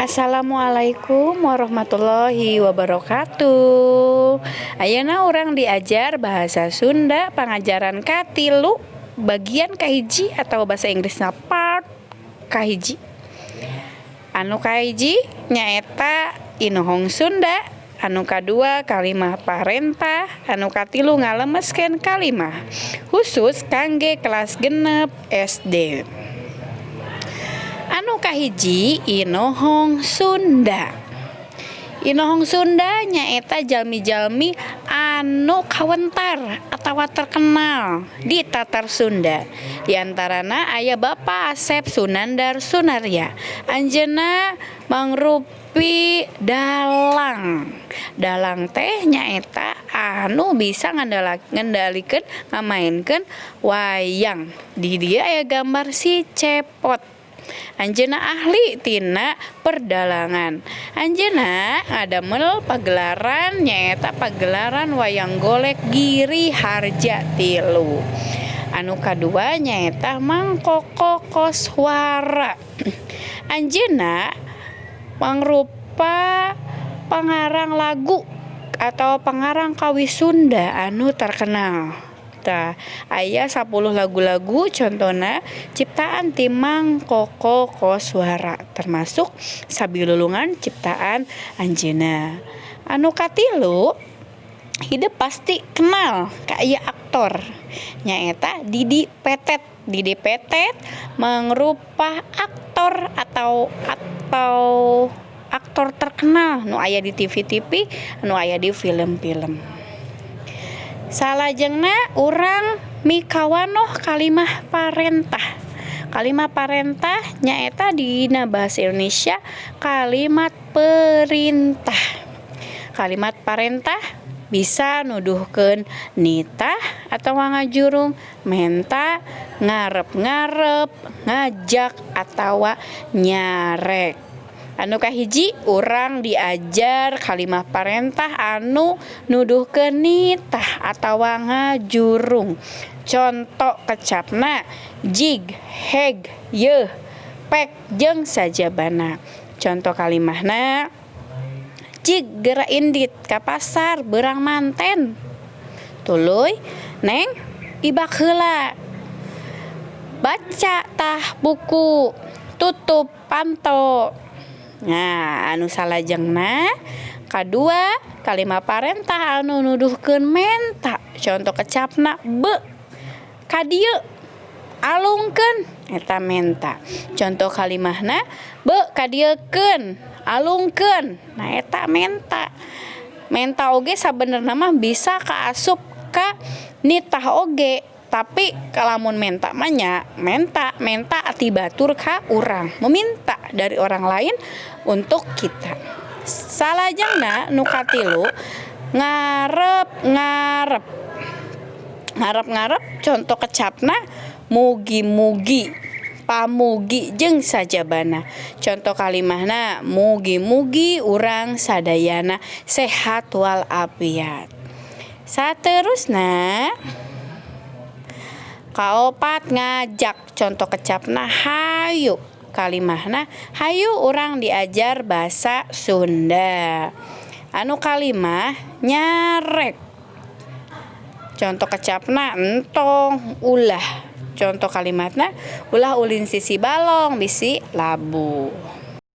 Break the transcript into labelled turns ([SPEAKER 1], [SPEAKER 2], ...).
[SPEAKER 1] Assalamualaikum warahmatullahi wabarakatuh. Ayeuna urang diajar bahasa Sunda, pangajaran katilu, bagian kahiji atau bahasa Inggrisna part kahiji. Anu kahiji nyaeta Inohong Sunda, anu kadua kalimah parentah, anu katilu ngalemeskeun kalimah, khusus kangge kelas 6 SD. Anu kahiji, Inohong Sunda. Inohong Sunda nyaeta jalmi-jalmi anu kawentar atawa terkenal di Tatar Sunda. Di antarana aya Bapak Asep Sunandar Sunarya. Anjeunna mangrupi dalang. Dalang teh nyaeta anu bisa ngendalikeun, ngamaenkeun wayang. Di dieu aya gambar si Cepot. Anjeunna ahli tina perdalangan. Anjeunna ngadamel pagelaran, nyaeta pagelaran wayang golek Giri Harja 3. Anu kadua nyaeta Mang Koko Koswara. Anjeunna mangrupa pangarang lagu atau pangarang kawih Sunda anu terkenal. Tah, aya 10 lagu-lagu contona ciptaan ti Mang Koko Koswara, termasuk Sabilulungan ciptaan anjeunna. Anu katilu, hidep pasti kenal ka ieu aktor, nyaeta Didi Petet. Didi Petet mangrupa aktor atau aktor terkenal nu aya di TV-TV, nu aya di film-film. Salajengna urang mikawanoh kalimah parentah. Kalimat parentah nyaeta dina bahasa Indonesia kalimat perintah. Kalimat parentah bisa nuduhkeun nitah atau ngajurung, menta, ngarep-ngarep, ngajak atawa nyarek. Anu kahiji, urang diajar kalimah parentah anu nuduhkeun nitah atawa ngajurung. Conto kecapna jig, heg, yeuh, pek jeung sajabana. Conto kalimahna: Jig, gera indit ka pasar, beurang manten. Tuluy, Neng, ibak heula. Baca tah buku, tutup panto. Nah, anu salajengna kadua, kalimah parentah anu nuduhkeun menta. Conto kecapna beu, ka dieu, alungkeun, eta menta. Conto kalimahna beu, kadieukeun, alungkeun. Nah, eta menta. Menta oge sabenerna mah bisa kaasup ka nitah oge, tapi kalamun menta mah nya menta menta ti batur ka urang, meminta dari orang lain untuk kita. Salajengna nu katilu, ngarep ngarep. Ngarep ngarep, conto kecapna mugi-mugi, pamugi jeung sajabana. Conto kalimahna mugi-mugi urang sadayana sehat walafiat. Saterusna kaopat, ngajak. Conto kecapna hayu. Kalimahna hayu urang diajar basa Sunda. Anu kalima, nyarek. Conto kecapna entong, ulah. Conto kalimatna ulah ulin sisi balong, bisi labuh.